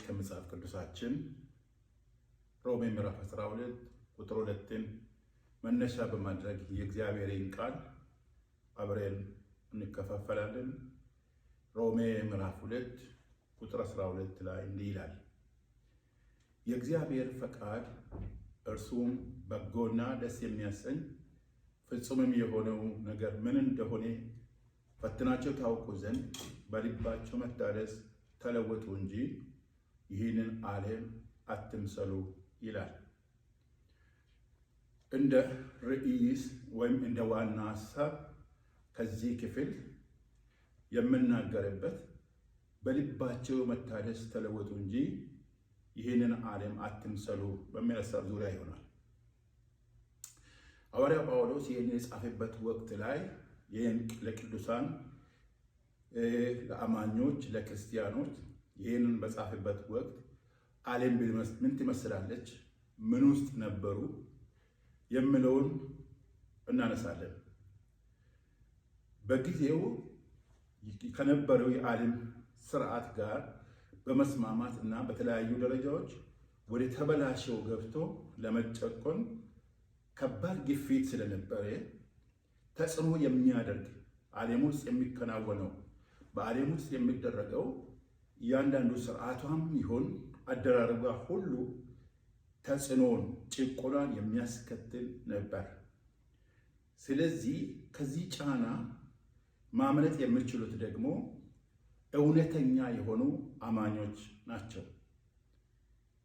ከመጽሐፍ ቅዱሳችን ሮሜ ምዕራፍ 12 ቁጥር 2ን መነሻ በማድረግ የእግዚአብሔርን ቃል አብረን እንከፋፈላለን። ሮሜ ምዕራፍ 2 ቁጥር 12 ላይ እንዲህ ይላል፣ የእግዚአብሔር ፈቃድ እርሱም በጎና ደስ የሚያሰኝ ፍጹምም የሆነው ነገር ምን እንደሆነ ፈትናቸው ታውቁ ዘንድ በልባቸው መታደስ ተለወጡ እንጂ ይህንን ዓለም አትምሰሉ ይላል። እንደ ርዕስ ወይም እንደ ዋና ሀሳብ ከዚህ ክፍል የምናገርበት በልባቸው መታደስ ተለወጡ እንጂ ይህንን ዓለም አትምሰሉ በሚል ሀሳብ ዙሪያ ይሆናል። ሐዋርያው ጳውሎስ ይህንን የጻፈበት ወቅት ላይ ይህን ለቅዱሳን ለአማኞች ለክርስቲያኖች ይህንን በጻፈበት ወቅት ዓለም ምን ትመስላለች፣ ምን ውስጥ ነበሩ የሚለውን እናነሳለን። በጊዜው ከነበረው የዓለም ስርዓት ጋር በመስማማት እና በተለያዩ ደረጃዎች ወደ ተበላሸው ገብቶ ለመጨቆን ከባድ ግፊት ስለነበረ ተጽዕኖ የሚያደርግ ዓለም ውስጥ የሚከናወነው በዓለም ውስጥ የሚደረገው እያንዳንዱ ስርዓቷም ይሁን አደራረጓ ሁሉ ተጽዕኖን፣ ጭቆናን የሚያስከትል ነበር። ስለዚህ ከዚህ ጫና ማምለጥ የሚችሉት ደግሞ እውነተኛ የሆኑ አማኞች ናቸው።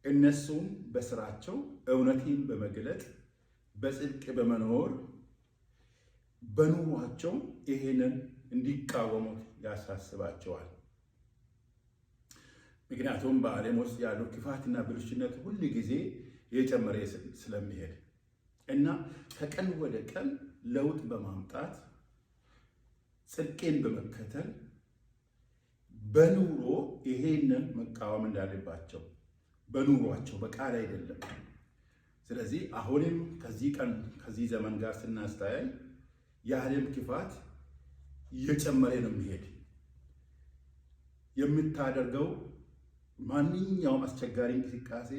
እነሱም በስራቸው እውነትን በመግለጥ በጽድቅ በመኖር በኑሯቸው ይሄንን እንዲቃወሙት ያሳስባቸዋል። ምክንያቱም በዓለም ውስጥ ያለው ክፋትና ብልሽነት ሁል ጊዜ እየጨመረ ስለሚሄድ እና ከቀን ወደ ቀን ለውጥ በማምጣት ጽድቄን በመከተል በኑሮ ይሄንን መቃወም እንዳለባቸው በኑሯቸው በቃል አይደለም። ስለዚህ አሁንም ከዚህ ቀን ከዚህ ዘመን ጋር ስናስተያይ የዓለም ክፋት እየጨመረ ነው የሚሄድ። የምታደርገው ማንኛውም አስቸጋሪ እንቅስቃሴ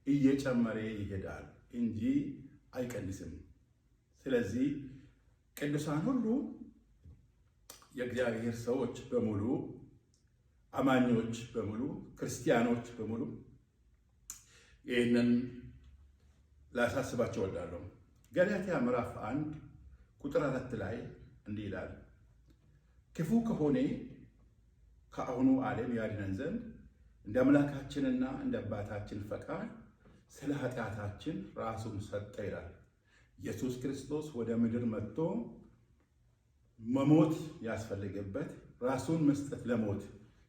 እየጨመረ ይሄዳል እንጂ አይቀንስም። ስለዚህ ቅዱሳን ሁሉ የእግዚአብሔር ሰዎች በሙሉ አማኞች በሙሉ ክርስቲያኖች በሙሉ ይህንን ላሳስባቸው እወዳለሁ። ገላትያ ምዕራፍ 1 ቁጥር 4 ላይ እንዲህ ይላል፣ ክፉ ከሆነ ከአሁኑ ዓለም ያድነን ዘንድ እንደ አምላካችንና እንደ አባታችን ፈቃድ ስለ ኃጢአታችን ራሱን ሰጠ ይላል። ኢየሱስ ክርስቶስ ወደ ምድር መጥቶ መሞት ያስፈልገበት ራሱን መስጠት ለሞት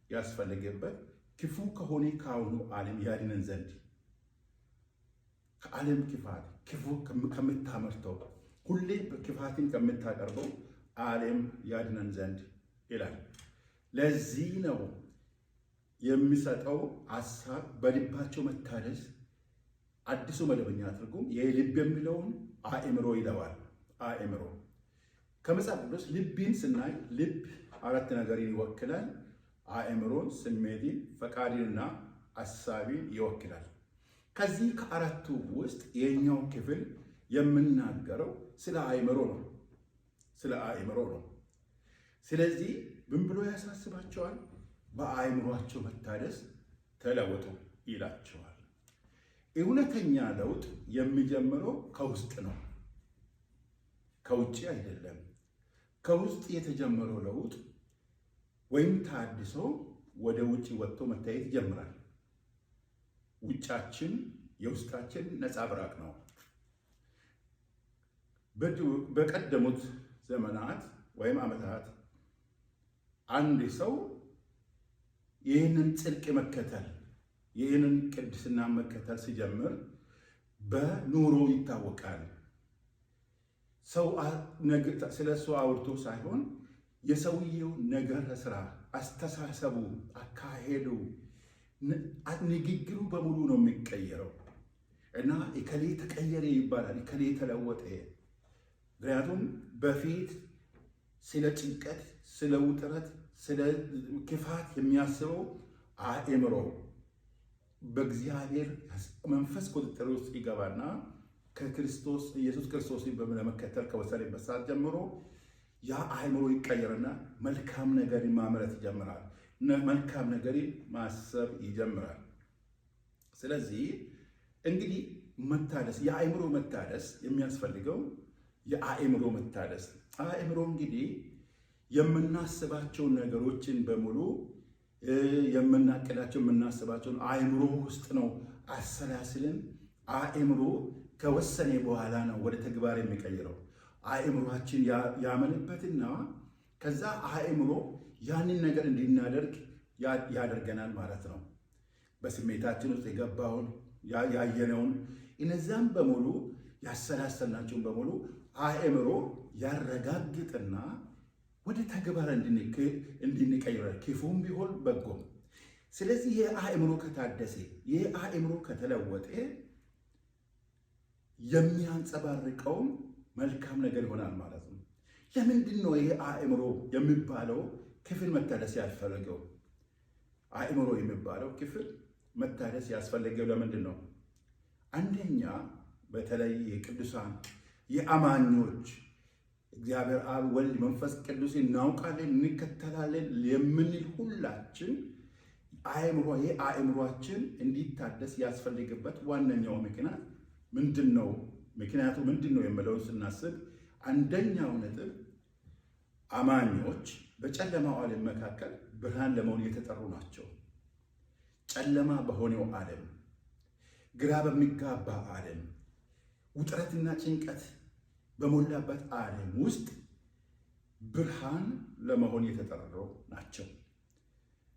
ያስፈልገበት ክፉ ከሆነ ከአሁኑ ዓለም ያድነን ዘንድ ከዓለም ክፋት ክፉ ከምታመርተው ሁሌ ክፋትን ከምታቀርበው ዓለም ያድነን ዘንድ ይላል። ለዚህ ነው የሚሰጠው ሀሳብ በልባቸው መታደስ። አዲሱ መደበኛ ትርጉም የልብ የሚለውን አእምሮ ይለዋል። አእምሮ ከመጽሐፍ ቅዱስ ልብን ስናይ ልብ አራት ነገርን ይወክላል። አእምሮን፣ ስሜትን፣ ፈቃድንና አሳቢን ይወክላል። ከዚህ ከአራቱ ውስጥ የኛው ክፍል የምናገረው ስለ አእምሮ ነው። ስለ አእምሮ ነው። ስለዚህ ምን ብሎ ያሳስባቸዋል? በአእምሯቸው መታደስ ተለወጡ ይላቸዋል። እውነተኛ ለውጥ የሚጀምረው ከውስጥ ነው፣ ከውጭ አይደለም። ከውስጥ የተጀመረው ለውጥ ወይም ታድሶ ወደ ውጭ ወጥቶ መታየት ይጀምራል። ውጫችን የውስጣችን ነጸብራቅ ነው። በቀደሙት ዘመናት ወይም ዓመታት አንድ ሰው ይህንን ጽድቅ መከተል ይህንን ቅድስና መከተል ሲጀምር በኑሮ ይታወቃል። ሰው ስለ እሱ አውርቶ ሳይሆን የሰውየው ነገር ስራ፣ አስተሳሰቡ፣ አካሄዱ፣ ንግግሩ በሙሉ ነው የሚቀየረው እና እከሌ ተቀየረ ይባላል፣ እከሌ ተለወጠ። ምክንያቱም በፊት ስለ ጭንቀት፣ ስለ ውጥረት፣ ስለ ክፋት የሚያስበው አእምሮ በእግዚአብሔር መንፈስ ቁጥጥር ውስጥ ይገባና ከክርስቶስ ኢየሱስ ክርስቶስን ለመከተል ከወሰነበት ሰዓት ጀምሮ ያ አእምሮ ይቀየርና መልካም ነገርን ማምረት ይጀምራል። መልካም ነገርን ማሰብ ይጀምራል። ስለዚህ እንግዲህ መታደስ፣ የአእምሮ መታደስ የሚያስፈልገው፣ የአእምሮ መታደስ፣ አእምሮ እንግዲህ የምናስባቸውን ነገሮችን በሙሉ፣ የምናቅዳቸው፣ የምናስባቸውን አእምሮ ውስጥ ነው አሰላስልን። አእምሮ ከወሰኔ በኋላ ነው ወደ ተግባር የሚቀይረው። አእምሯችን ያመንበትና ከዛ አእምሮ ያንን ነገር እንድናደርግ ያደርገናል ማለት ነው። በስሜታችን ውስጥ የገባውን፣ ያየነውን፣ እነዚያም በሙሉ፣ ያሰላሰልናቸውን በሙሉ አእምሮ ያረጋግጥና ወደ ተግባር እንድንቀይረ፣ ክፉም ቢሆን በጎም። ስለዚህ ይህ አእምሮ ከታደሰ፣ ይህ አእምሮ ከተለወጠ የሚያንጸባርቀውም መልካም ነገር ይሆናል ማለት ነው። ለምንድን ነው ይሄ አእምሮ የሚባለው ክፍል መታደስ ያስፈለገው? አእምሮ የሚባለው ክፍል መታደስ ያስፈለገው ለምንድን ነው? አንደኛ በተለይ የቅዱሳን፣ የአማኞች፣ እግዚአብሔር አብ፣ ወልድ፣ መንፈስ ቅዱስ እናውቃለን፣ እንከተላለን የምንል ሁላችን አእምሮ፣ ይህ አእምሯችን እንዲታደስ ያስፈልግበት ዋነኛው ምክንያት ምንድን ነው? ምክንያቱ ምንድን ነው የምለውን ስናስብ አንደኛው ነጥብ አማኞች በጨለማው ዓለም መካከል ብርሃን ለመሆን የተጠሩ ናቸው። ጨለማ በሆነው ዓለም፣ ግራ በሚጋባ ዓለም፣ ውጥረትና ጭንቀት በሞላበት ዓለም ውስጥ ብርሃን ለመሆን የተጠሩ ናቸው።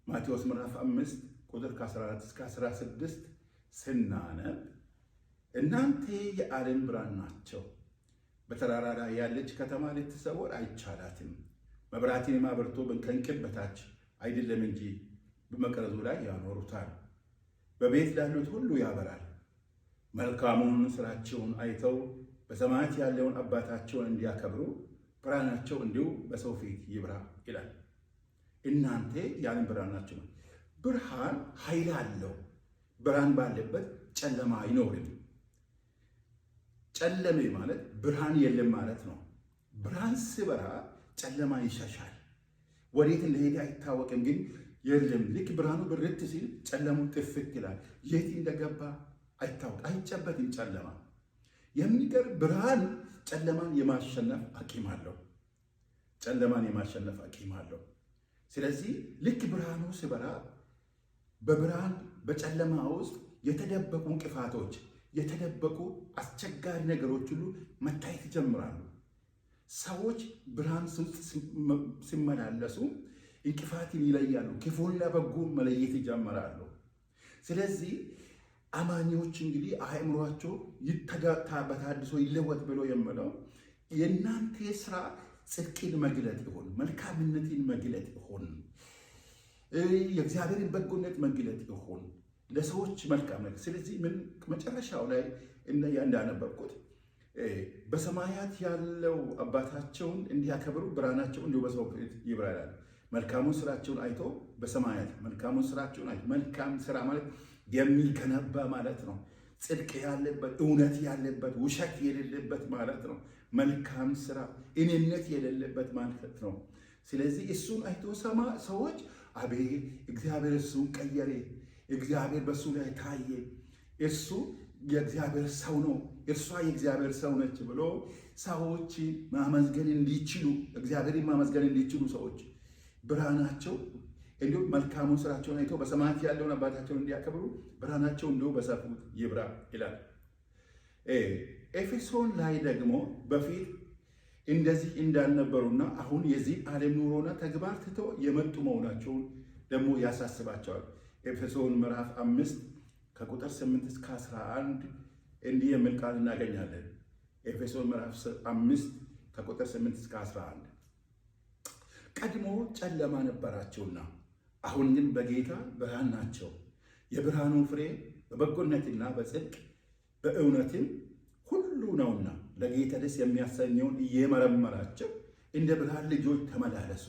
ማቴዎስ ምዕራፍ 5 ቁጥር ከ14 እስከ 16 ስናነብ እናንተ የዓለም ብርሃን ናቸው። በተራራ ላይ ያለች ከተማ ልትሰወር አይቻላትም። መብራትን አብርቶ ከእንቅብ በታች አይደለም እንጂ በመቅረዙ ላይ ያኖሩታል፣ በቤት ላሉት ሁሉ ያበራል። መልካሙን ስራቸውን አይተው በሰማያት ያለውን አባታቸውን እንዲያከብሩ ብርሃናቸው እንዲሁ በሰው ፊት ይብራ ይላል። እናንተ የዓለም ብርሃን ናችሁ። ብርሃን ኃይል አለው። ብርሃን ባለበት ጨለማ አይኖርም። ጨለሜ ማለት ብርሃን የለም ማለት ነው። ብርሃን ሲበራ ጨለማ ይሸሻል። ወዴት እንደሄደ አይታወቅም፣ ግን የለም። ልክ ብርሃኑ ብርት ሲል ጨለማው ጥፍት ይላል። የት እንደገባ አይታወቅ፣ አይጨበትም። ጨለማ የሚገርም ብርሃን ጨለማን የማሸነፍ አቅም አለው። ጨለማን የማሸነፍ አቅም አለው። ስለዚህ ልክ ብርሃኑ ሲበራ በብርሃን በጨለማ ውስጥ የተደበቁ እንቅፋቶች፣ የተደበቁ አስቸጋሪ ነገሮች ሁሉ መታየት ይጀምራሉ። ሰዎች ብርሃን ውስጥ ሲመላለሱ እንቅፋትን ይለያሉ፣ ክፉና በጎ መለየት ይጀምራሉ። ስለዚህ አማኞች እንግዲህ አእምሯቸው በታድሶ ይለወጥ ብሎ የምለው የእናንተ ስራ ጽድቅን መግለጥ ይሁን፣ መልካምነትን መግለጥ ይሁን፣ የእግዚአብሔርን በጎነት መግለጥ ይሁን፣ ለሰዎች መልካም ነገር። ስለዚህ ምን መጨረሻው ላይ እንዳነበብኩት በሰማያት ያለው አባታቸውን እንዲያከብሩ ብርሃናቸው እንዲሁ በሰው ፊት ይብራ ይላል። መልካሙን ስራቸውን አይቶ በሰማያት መልካሙን ስራቸውን አይቶ፣ መልካም ስራ ማለት የሚገነባ ማለት ነው። ጽድቅ ያለበት፣ እውነት ያለበት፣ ውሸት የሌለበት ማለት ነው። መልካም ስራ እኔነት የሌለበት ማለት ነው። ስለዚህ እሱን አይቶ ሰዎች አቤት እግዚአብሔር እሱን ቀየሬ፣ እግዚአብሔር በእሱ ላይ ታየ፣ እሱ የእግዚአብሔር ሰው ነው፣ እርሷ የእግዚአብሔር ሰው ነች ብሎ ሰዎች ማመስገን እንዲችሉ፣ እግዚአብሔርን ማመስገን እንዲችሉ ሰዎች ብርሃናቸው እንዲሁም መልካሙን ስራቸውን አይቶ በሰማያት ያለውን አባታቸውን እንዲያከብሩ ብርሃናቸው እንዲሁ በሰው ፊት ይብራ ይላል። ኤፌሶን ላይ ደግሞ በፊት እንደዚህ እንዳልነበሩና አሁን የዚህ ዓለም ኑሮና ተግባር ትተው የመጡ መሆናቸውን ደግሞ ያሳስባቸዋል። ኤፌሶን ምዕራፍ 5 ከቁጥር 8 እስከ 11 እንዲህ የሚል ቃል እናገኛለን። ኤፌሶን ምዕራፍ 5 ከቁጥር 8 እስከ 11 ቀድሞ ጨለማ ነበራቸውና አሁን ግን በጌታ ብርሃን ናቸው። የብርሃኑ ፍሬ በበጎነትና በጽድቅ በእውነትም ሁሉ ነውና ለጌታ ደስ የሚያሰኘውን እየመረመራቸው እንደ ብርሃን ልጆች ተመላለሱ።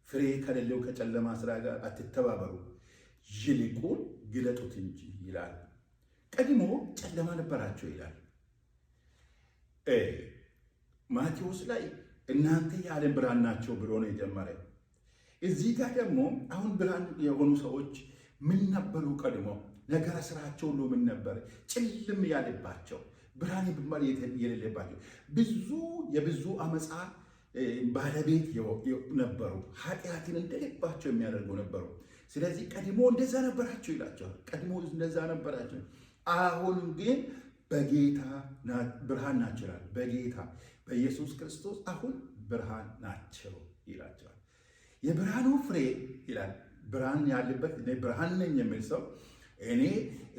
ፍሬ ከሌለው ከጨለማ ስራ ጋር አትተባበሩ፣ ይልቁን ግለጡት እንጂ ይላል። ቀድሞ ጨለማ ነበራቸው ይላል። ማቴዎስ ላይ እናንተ የዓለም ብርሃን ናቸው ብሎ ነው የጀመረ። እዚህ ጋር ደግሞ አሁን ብርሃን የሆኑ ሰዎች ምን ነበሩ? ቀድሞ ነገረ ስራቸው ሁሉ ምን ነበር? ጭልም ያለባቸው፣ ብርሃን የሚባል የሌለባቸው፣ ብዙ የብዙ አመፃ ባለቤት ነበሩ። ኃጢአትን እንደልባቸው የሚያደርጉ ነበሩ። ስለዚህ ቀድሞ እንደዛ ነበራቸው ይላቸዋል። ቀድሞ እንደዛ ነበራቸው። አሁን ግን በጌታ ብርሃን ናቸው ይላል። በጌታ በኢየሱስ ክርስቶስ አሁን ብርሃን ናቸው ይላቸዋል። የብርሃኑ ፍሬ ይላል። ብርሃን ያለበት፣ እኔ ብርሃን ነኝ የሚል ሰው፣ እኔ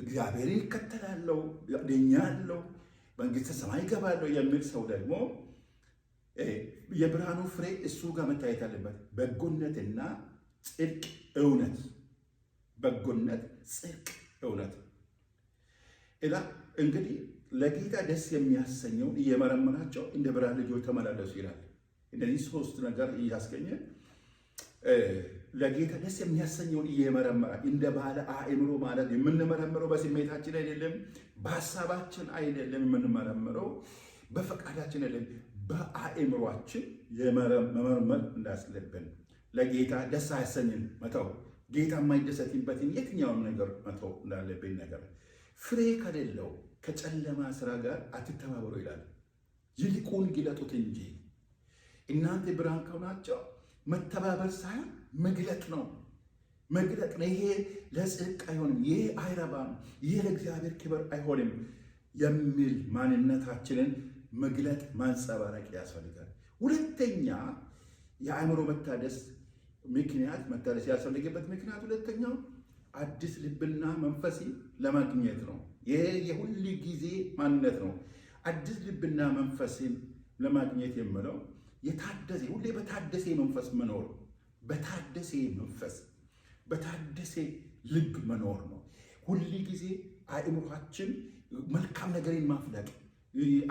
እግዚአብሔርን ይከተላለሁ፣ ድኛለሁ፣ መንግስተ ሰማይ ይገባለሁ የሚል ሰው ደግሞ የብርሃኑ ፍሬ እሱ ጋር መታየት አለበት። በጎነትና ጽድቅ፣ እውነት። በጎነት፣ ጽድቅ፣ እውነት እላ እንግዲህ ለጌታ ደስ የሚያሰኘውን እየመረመራቸው እንደ ብርሃን ልጆች ተመላለሱ ይላል። እነዚህ ሶስት ነገር እያስገኘ ለጌታ ደስ የሚያሰኘውን እየመረመረ እንደ ባለ አእምሮ ማለት የምንመረምረው በስሜታችን አይደለም፣ በሀሳባችን አይደለም፣ የምንመረምረው በፈቃዳችን አይደለም፣ በአእምሯችን መመርመር እንዳስለብን፣ ለጌታ ደስ አያሰኝም መተው፣ ጌታ የማይደሰትበትን የትኛውም ነገር መተው እንዳለብን ነገር። ፍሬ ከሌለው ከጨለማ ስራ ጋር አትተባበሩ ይላል። ይልቁን ግለጡት እንጂ። እናንተ ብርሃን ከሆናቸው መተባበር ሳይሆን መግለጥ ነው። መግለጥ ነው። ይሄ ለጽድቅ አይሆንም፣ ይሄ አይረባም፣ ይሄ ለእግዚአብሔር ክብር አይሆንም የሚል ማንነታችንን መግለጥ ማንጸባረቅ ያስፈልጋል። ሁለተኛ የአእምሮ መታደስ ምክንያት፣ መታደስ ያስፈልግበት ምክንያት ሁለተኛው አዲስ ልብና መንፈስ ለማግኘት ነው። ይሄ የሁል ጊዜ ማንነት ነው። አዲስ ልብና መንፈስን ለማግኘት የምለው የታደሰ፣ ሁሌ በታደሰ መንፈስ መኖር፣ በታደሰ መንፈስ፣ በታደሰ ልብ መኖር ነው። ሁል ጊዜ አእምሯችን መልካም ነገርን ማፍለቅ።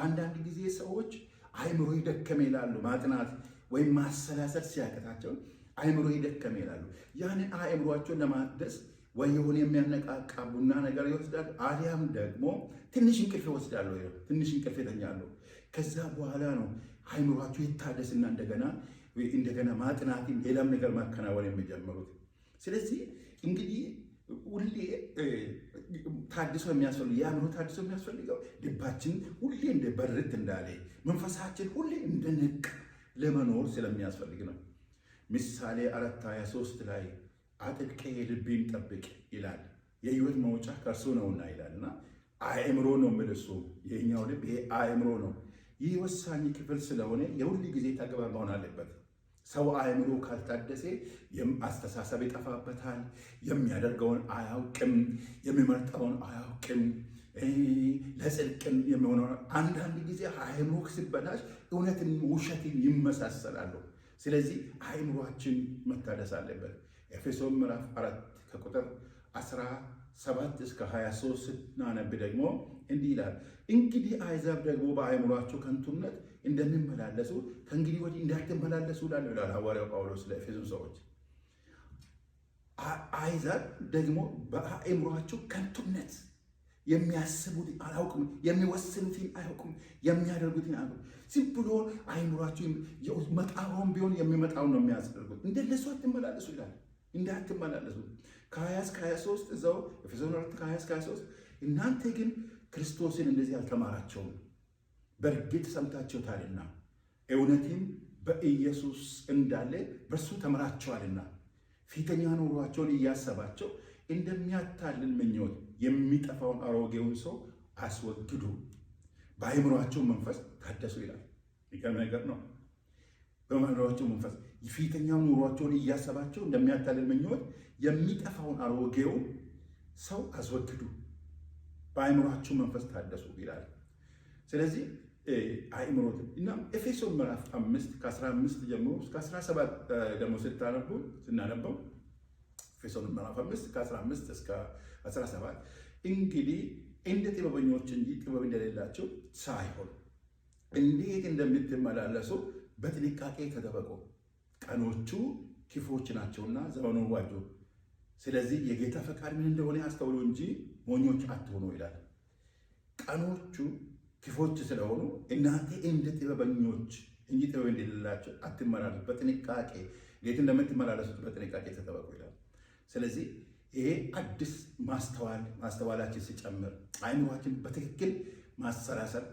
አንዳንድ ጊዜ ሰዎች አእምሮ ደከመ ይላሉ። ማጥናት ወይም ማሰላሰል ሲያቅታቸው አእምሮ ደከመ ይላሉ። ያንን አእምሯቸውን ለማደስ ወይ የሆነ የሚያነቃቃ ቡና ነገር ይወስዳሉ፣ አሊያም ደግሞ ትንሽ እንቅልፍ ይወስዳሉ። ትንሽ እንቅልፍ ይተኛሉ። ከዛ በኋላ ነው አእምሯቸው ይታደስና እንደገና ማጥናትን ሌላም ነገር ማከናወን የሚጀምሩት። ስለዚህ እንግዲህ ሁሌ ታድሶ የሚያስፈልገው፣ የአእምሮ ታድሶ የሚያስፈልገው ልባችን ሁሌ እንደ በርት እንዳለ፣ መንፈሳችን ሁሌ እንደነቃ ለመኖር ስለሚያስፈልግ ነው። ምሳሌ 4:23 ላይ አጥብቄ ልቤን ጠብቅ ይላል። የህይወት መውጫ ከእርሱ ነውና ይላል። እና አእምሮ ነው የሚል እሱ የኛው ልብ ይሄ አእምሮ ነው። ይህ ወሳኝ ክፍል ስለሆነ የሁል ጊዜ ተግባር መሆን አለበት። ሰው አእምሮ ካልታደሰ አስተሳሰብ ይጠፋበታል። የሚያደርገውን አያውቅም፣ የሚመርጠውን አያውቅም፣ ለጽድቅም የሚሆነው። አንዳንድ ጊዜ አእምሮ ሲበላሽ እውነትን ውሸትን ይመሳሰላሉ። ስለዚህ አእምሯችን መታደስ አለበት። ኤፌሶን ምዕራፍ 4 ከቁጥር 17 እስከ 23 ስናነብ ደግሞ እንዲህ ይላል። እንግዲህ አሕዛብ ደግሞ በአእምሯቸው ከንቱነት እንደሚመላለሱ ከእንግዲህ ወዲህ እንዳትመላለሱ እላለሁ ይላል ሐዋርያው ጳውሎስ ለኤፌሶን ሰዎች። አሕዛብ ደግሞ በአእምሯቸው ከንቱነት የሚያስቡትን አያውቁም፣ የሚወስኑትን አያውቁም፣ የሚያደርጉትን አያውቁም። ዝም ብሎ አእምሯቸው መጣውን ቢሆን የሚመጣውን ነው የሚያስደርጉት። እንደነሱ አትመላለሱ ይላል። እንዳትመላለሱ ከ20 እስከ 23፣ እዛው ኤፌሶን 4 ከ20 እስከ 23። እናንተ ግን ክርስቶስን እንደዚህ አልተማራቸውም። በእርግጥ ሰምታችሁታልና እውነትም በኢየሱስ እንዳለ በእርሱ ተምራችኋልና ፊተኛ ኑሯቸውን እያሰባቸው እንደሚያታልል ምኞት የሚጠፋውን አሮጌውን ሰው አስወግዱ፣ በአእምሯቸው መንፈስ ታደሱ ይላል። የሚገርም ነገር ነው። በአእምሯቸው መንፈስ ፊተኛው ኑሯቸውን እያሰባቸው እንደሚያታልል ምኞት የሚጠፋውን አሮጌው ሰው አስወግዱ፣ በአእምሯቸው መንፈስ ታደሱ ይላል። ስለዚህ አእምሮት እና ኤፌሶን ምዕራፍ 5 ከ15 ጀምሮ እስከ 17 ደግሞ ስታነቡ ስናነበው፣ ኤፌሶን ምዕራፍ 5 ከ15 እስከ 17፣ እንግዲህ እንደ ጥበበኞች እንጂ ጥበብ እንደሌላቸው ሳይሆን እንዴት እንደምትመላለሱ በጥንቃቄ ተጠበቁ። ቀኖቹ ክፉዎች ናቸውና ዘመኑን ዋጁ። ስለዚህ የጌታ ፈቃድ ምን እንደሆነ አስተውሉ እንጂ ሞኞች አትሆኑ ይላል። ቀኖቹ ክፎች ስለሆኑ እናንተ እንደ ጥበበኞች እንጂ ጥበብ እንደሌላቸው አትመላለሱ፣ በጥንቃቄ እንዴት እንደምትመላለሱት በጥንቃቄ ተጠበቁ ይላል። ስለዚህ ይሄ አዲስ ማስተዋል ማስተዋላችን ሲጨምር አእምሯችን በትክክል ማሰላሰል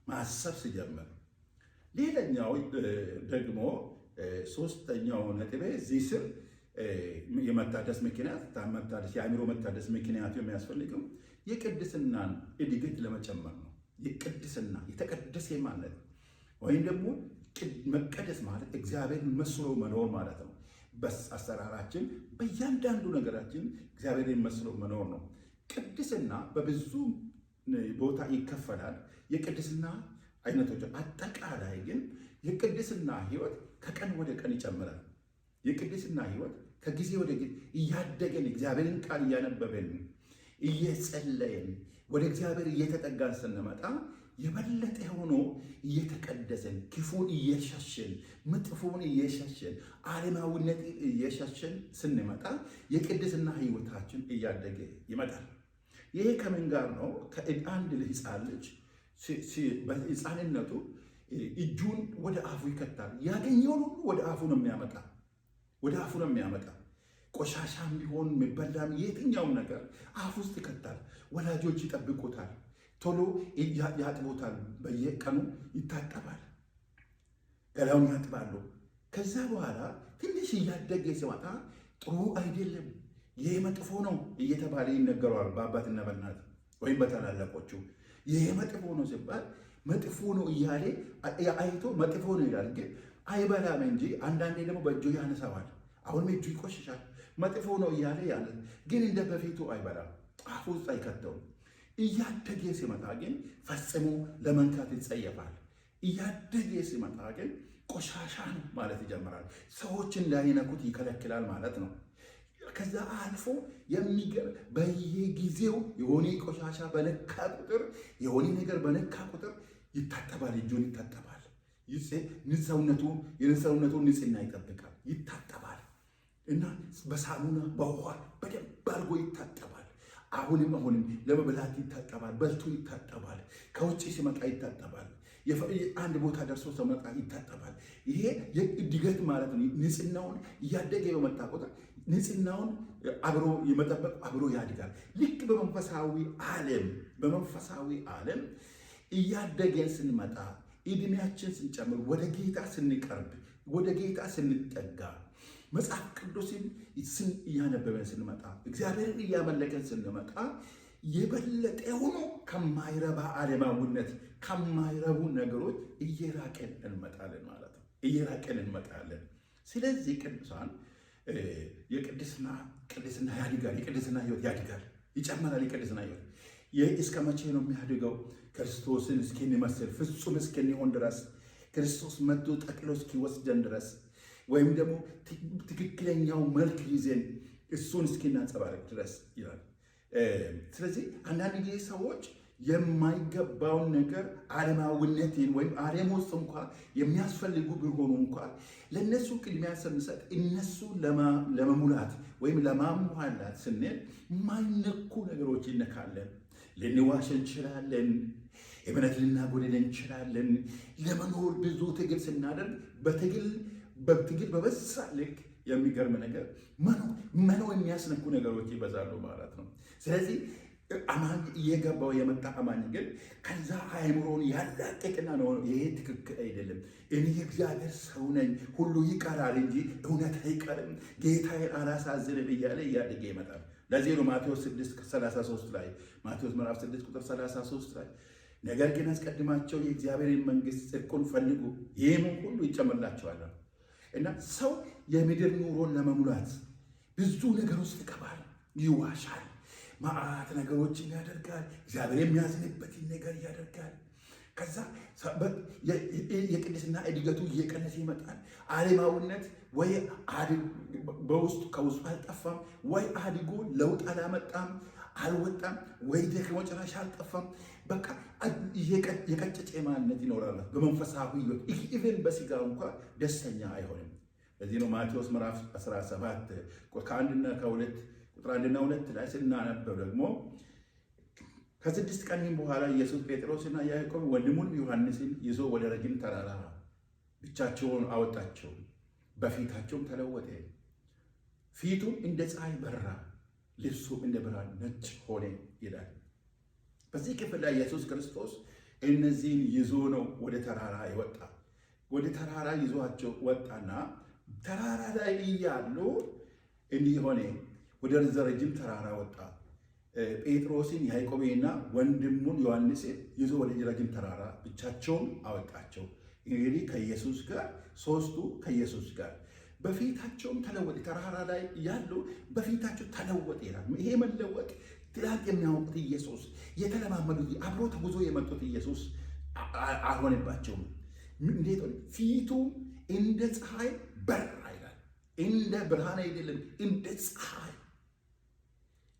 ማሰብ ሲጀምር፣ ሌላኛው ደግሞ ሶስተኛው ነጥቤ እዚህ ስር የመታደስ ምክንያት መታደስ የአእምሮ መታደስ ምክንያቱ የሚያስፈልገው የቅድስናን እድገት ለመጨመር ነው። የቅድስና የተቀደሰ ማለት ወይም ደግሞ መቀደስ ማለት እግዚአብሔርን መስሎ መኖር ማለት ነው። በአሰራራችን በእያንዳንዱ ነገራችን እግዚአብሔርን መስሎ መኖር ነው። ቅድስና በብዙ ቦታ ይከፈላል። የቅድስና አይነቶች አጠቃላይ ግን የቅድስና ሕይወት ከቀን ወደ ቀን ይጨምራል። የቅድስና ሕይወት ከጊዜ ወደ ጊዜ እያደገን እግዚአብሔርን ቃል እያነበብን እየጸለየን ወደ እግዚአብሔር እየተጠጋን ስንመጣ የበለጠ ሆኖ እየተቀደሰን ክፉን እየሸሸን መጥፎውን እየሸሸን ዓለማዊነት እየሸሸን ስንመጣ የቅድስና ሕይወታችን እያደገ ይመጣል። ይሄ ከምን ጋር ነው? ከአንድ ሕፃን ልጅ በሕፃንነቱ እጁን ወደ አፉ ይከታል። ያገኘውን ሁሉ ወደ አፉ ነው የሚያመጣ ወደ አፉ ነው የሚያመጣ። ቆሻሻም ቢሆን የሚበላም የትኛውም ነገር አፍ ውስጥ ይከታል። ወላጆች ይጠብቁታል፣ ቶሎ ያጥቡታል። በየቀኑ ይታጠባል፣ ገላውን ያጥባሉ። ከዛ በኋላ ትንሽ እያደገ ሲመጣ ጥሩ አይደለም፣ ይሄ መጥፎ ነው እየተባለ ይነገረዋል በአባትና በእናት ወይም በታላላቆቹ። ይሄ መጥፎ ነው ሲባል መጥፎ ነው እያለ አይቶ መጥፎ ነው ይላል፣ ግን አይበላም እንጂ አንዳንዴ ደግሞ በእጁ ያነሳዋል። አሁንም እጁ ይቆሽሻል። መጥፎ ነው እያለ ያለ ግን እንደ በፊቱ አይበላም፣ አፉ ውስጥ አይከተውም። እያደገ ሲመጣ ግን ፈጽሞ ለመንካት ይጸየፋል። እያደገ ሲመጣ ግን ቆሻሻ ነው ማለት ይጀምራል። ሰዎች እንዳይነኩት ይከለክላል ማለት ነው። ከዛ አልፎ የሚገርም በየጊዜው የሆነ ቆሻሻ በነካ ቁጥር የሆነ ነገር በነካ ቁጥር ይታጠባል፣ እጁን ይታጠባል። የሰውነቱን ንጽህና ይጠብቃል፣ ይታጠባል እና በሳሙና በውሃ በደንብ አድርጎ ይታጠባል። አሁንም አሁንም ለመብላት ይታጠባል፣ በልቶ ይታጠባል፣ ከውጭ ሲመጣ ይታጠባል፣ አንድ ቦታ ደርሶ ሲመጣ ይታጠባል። ይሄ የእድገት ማለት ነው። ንጽህናውን እያደገ በመጣ ቁጥር ንጽህናውን አብሮ የመጠበቅ አብሮ ያድጋል። ልክ በመንፈሳዊ ዓለም እያደገን ስንመጣ፣ እድሜያችን ስንጨምር፣ ወደ ጌታ ስንቀርብ፣ ወደ ጌታ ስንጠጋ፣ መጽሐፍ ቅዱስን እያነበበን ስንመጣ፣ እግዚአብሔርን እያመለከን ስንመጣ የበለጠ ሆኖ ከማይረባ ዓለማዊነት ከማይረቡ ነገሮች እየራቅን እንመጣለን ማለት ነው። እየራቅን እንመጣለን። ስለዚህ ቅዱሳን የቅድስና ቅድስና ያድጋል። የቅድስና ህይወት ያድጋል፣ ይጨመራል። የቅድስና ህይወት ይህ እስከ መቼ ነው የሚያድገው? ክርስቶስን እስኪንመስል ፍጹም እስክንሆን ድረስ፣ ክርስቶስ መጥቶ ጠቅሎ እስኪወስደን ድረስ፣ ወይም ደግሞ ትክክለኛው መልክ ይዘን እሱን እስኪናንጸባረቅ ድረስ ይላል። ስለዚህ አንዳንድ ጊዜ ሰዎች የማይገባውን ነገር ዓለማዊነትን ወይም ዓለም ውስጥ እንኳ የሚያስፈልጉ ቢሆኑ እንኳ ለእነሱ ቅድሚያ ስንሰጥ እነሱ ለመሙላት ወይም ለማሟላት ስንል የማይነኩ ነገሮች ይነካለን። ልንዋሽ እንችላለን። እምነት ልናጎድል እንችላለን። ለመኖር ብዙ ትግል ስናደርግ በትግል በትግል በበዛ ልክ የሚገርም ነገር መኖር የሚያስነኩ ነገሮች ይበዛሉ ማለት ነው። ስለዚህ አማኝ እየገባው የመጣ አማኝ ግን ከዛ አእምሮን ያላቀቅና ነው። ይሄ ትክክል አይደለም፣ እኔ የእግዚአብሔር ሰው ነኝ፣ ሁሉ ይቀራል እንጂ እውነት አይቀርም፣ ጌታዬን አላሳዝንም እያለ እያደገ ይመጣል። ለዚህ ነው ማቴዎስ 6:33 ላይ፣ ማቴዎስ ምዕራፍ 6 ቁጥር 33 ላይ ነገር ግን አስቀድማቸው የእግዚአብሔርን መንግስት ጽድቁን ፈልጉ፣ ይህም ሁሉ ይጨመርላችኋል። እና ሰው የምድር ኑሮን ለመሙላት ብዙ ነገር ውስጥ ይገባል፣ ይዋሻል፣ መዓት ነገሮችን ያደርጋል። እግዚአብሔር የሚያዝንበትን ነገር ያደርጋል። ከዛ የቅድስና እድገቱ እየቀነሰ ይመጣል። ዓለማዊነት ወይ በውስጡ ከውስጡ አልጠፋም፣ ወይ አድጎ ለውጥ አላመጣም አልወጣም፣ ወይ ደግሞ ጭራሽ አልጠፋም። በቃ የቀጨጨ ማንነት ይኖራል። በመንፈሳዊ ሕይወት even በስጋ እንኳ ደስተኛ አይሆንም። ለዚህ ነው ማቴዎስ ምዕራፍ 17 ከአንድና ከሁለት ቁጥር 1ና 2 ላይ ስናነበው ደግሞ ከ6 ቀንም በኋላ ኢየሱስ ጴጥሮስና ያዕቆብ ወንድሙን ዮሐንስን ይዞ ወደ ረጅም ተራራ ብቻቸውን አወጣቸው። በፊታቸውም ተለወጠ። ፊቱም እንደ ፀሐይ በራ፣ ልብሱም እንደ ብርሃን ነጭ ሆነ ይላል። በዚህ ክፍል ላይ ኢየሱስ ክርስቶስ እነዚህን ይዞ ነው ወደ ተራራ የወጣ። ወደ ተራራ ይዟቸው ወጣና ተራራ ላይ እያሉ እንዲህ ሆነ። ወደ ረጅም ተራራ ወጣ። ጴጥሮስን ያዕቆብንና ወንድሙን ዮሐንስን ይዞ ወደ ረጅም ተራራ ብቻቸውን አወጣቸው። እንግዲህ ከኢየሱስ ጋር ሶስቱ ከኢየሱስ ጋር በፊታቸውም ተለወጠ። ተራራ ላይ ያሉ በፊታቸው ተለወጠ ይላል። ይሄ መለወጥ ትላንት የሚያውቁት ኢየሱስ፣ የተለማመዱት፣ አብሮ ተጉዞ የመጡት ኢየሱስ አልሆነባቸውም። እንዴት ሆነ? ፊቱ እንደ ፀሐይ በራ ይላል። እንደ ብርሃን አይደለም፣ እንደ ፀሐይ፣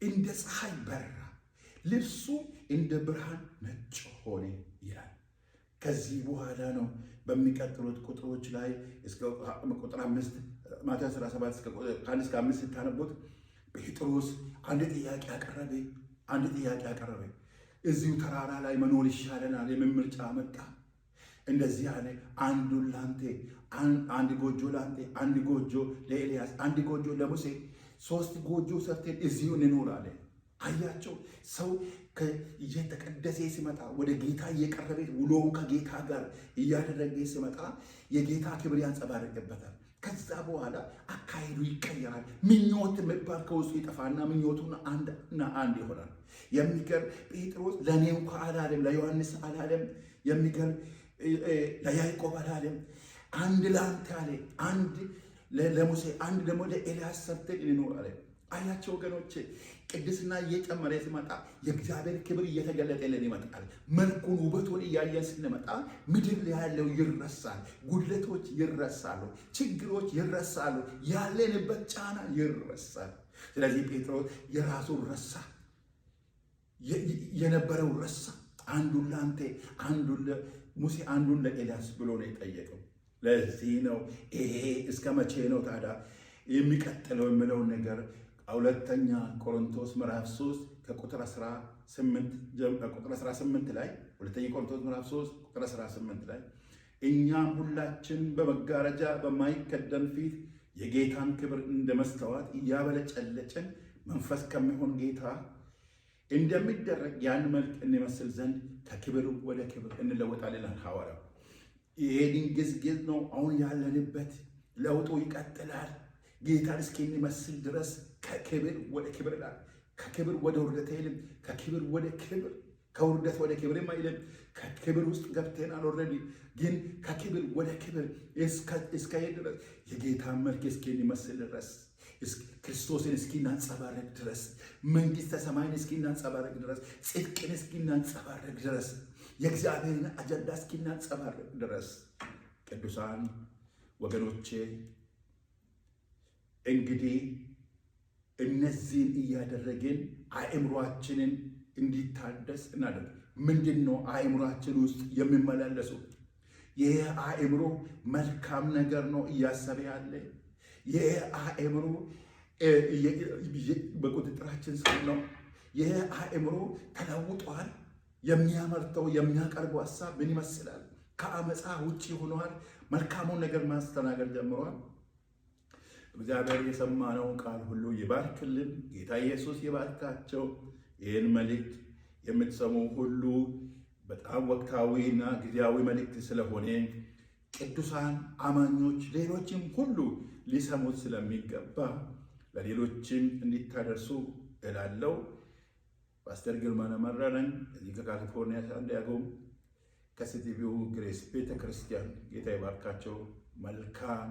እንደ ፀሐይ በራ፣ ልብሱ እንደ ብርሃን ነጭ ሆነ ይላል። ከዚህ በኋላ ነው በሚቀጥሉት ቁጥሮች ላይ እስከ ቁጥር 5፣ ማቴዎስ 17 ከ1 እስከ 5 ስታነቡት ጴጥሮስ አንድ ጥያቄ አቀረበ። አንድ ጥያቄ አቀረበ። እዚሁ ተራራ ላይ መኖር ይሻለናል የሚል ምርጫ መጣ። እንደዚህ አለ፣ አንዱን ላንተ፣ አንድ ጎጆ ላንተ፣ አንድ ጎጆ ለኤልያስ፣ አንድ ጎጆ ለሙሴ፣ ሶስት ጎጆ ሰርተን እዚሁ እንኖር አለ። አያቸው፣ ሰው እየተቀደሰ ሲመጣ፣ ወደ ጌታ እየቀረበ፣ ውሎውን ከጌታ ጋር እያደረገ ሲመጣ የጌታ ክብር ያንጸባርቅበታል። ከዛ በኋላ አካሄዱ ይቀየራል። ምኞት የሚባል ከውስጡ ይጠፋና ምኞቱን አንድና አንድ ይሆናል። የሚገርም ጴጥሮስ ለእኔ እንኳ አላለም፣ ለዮሐንስ አላለም። የሚገርም ለያዕቆብ አላለም። አንድ ለአንተ አለ፣ አንድ ለሙሴ፣ አንድ ደግሞ ለኤልያስ ሰርተን እንኖር አለ። አያቸው ወገኖቼ፣ ቅድስና እየጨመረ ሲመጣ የእግዚአብሔር ክብር እየተገለጠልን ይመጣል። መልኩን ውበቱን እያየን ስንመጣ ምድር ላይ ያለው ይረሳል፣ ጉድለቶች ይረሳሉ፣ ችግሮች ይረሳሉ፣ ያለንበት ጫና ይረሳል። ስለዚህ ጴጥሮስ የራሱን ረሳ፣ የነበረው ረሳ። አንዱን ለአንተ፣ አንዱን ለሙሴ፣ አንዱን ለኤልያስ ብሎ ነው የጠየቀው። ለዚህ ነው ይሄ እስከ መቼ ነው ታዲያ የሚቀጥለው የሚለውን ነገር ሁለተኛ ቆሮንቶስ ምዕራፍ 3 ከቁጥር 18 ላይ፣ ሁለተኛ ቆሮንቶስ ምዕራፍ 3 ቁጥር 18 ላይ እኛም ሁላችን በመጋረጃ በማይከደን ፊት የጌታን ክብር እንደ መስተዋት እያበለጨለጭን መንፈስ ከሚሆን ጌታ እንደሚደረግ ያን መልክ እንመስል ዘንድ ከክብር ወደ ክብር እንለወጣለን ይላል ሐዋርያው። ይሄ ድንግዝግዝ ነው አሁን ያለንበት። ለውጡ ይቀጥላል። ጌታን እስኪንመስል ድረስ ከክብር ወደ ክብር ይላል። ከክብር ወደ ውርደት አይልም። ከክብር ወደ ክብር፣ ከውርደት ወደ ክብርም አይልም። ከክብር ውስጥ ገብተናል already። ግን ከክብር ወደ ክብር እስከ ድረስ፣ የጌታን መልክ እስኪንመስል ድረስ፣ ክርስቶስን እስኪናንጸባረቅ ድረስ፣ መንግስተ ሰማይን እስኪናንጸባረቅ ድረስ፣ ጽድቅን እስኪናንጸባረቅ ድረስ፣ የእግዚአብሔርን አጀንዳ እስኪናንጸባረቅ ድረስ። ቅዱሳን ወገኖቼ፣ እንግዲህ እነዚህን እያደረግን አእምሯችንን እንዲታደስ እናደርግ። ምንድን ነው አእምሯችን ውስጥ የሚመላለሱ? ይህ አእምሮ መልካም ነገር ነው እያሰበ ያለ? ይህ አእምሮ በቁጥጥራችን ስር ነው? ይህ አእምሮ ተለውጧል? የሚያመርተው የሚያቀርበው ሀሳብ ምን ይመስላል? ከአመፃ ውጭ ሆነዋል? መልካሙን ነገር ማስተናገድ ጀምረዋል? እግዚአብሔር የሰማነውን ቃል ሁሉ ይባርክልን። ጌታ ኢየሱስ ይባርካቸው። ይህን መልእክት የምትሰሙ ሁሉ በጣም ወቅታዊና ጊዜያዊ መልእክት ስለሆነ ቅዱሳን አማኞች፣ ሌሎችም ሁሉ ሊሰሙት ስለሚገባ ለሌሎችም እንዲታደርሱ እላለሁ። ፓስተር ግርማ ነመራ ነኝ፣ እዚህ ከካሊፎርኒያ ሳንዲያጎ ከ City View Grace ቤተ ክርስቲያን። ጌታ ይባርካቸው። መልካም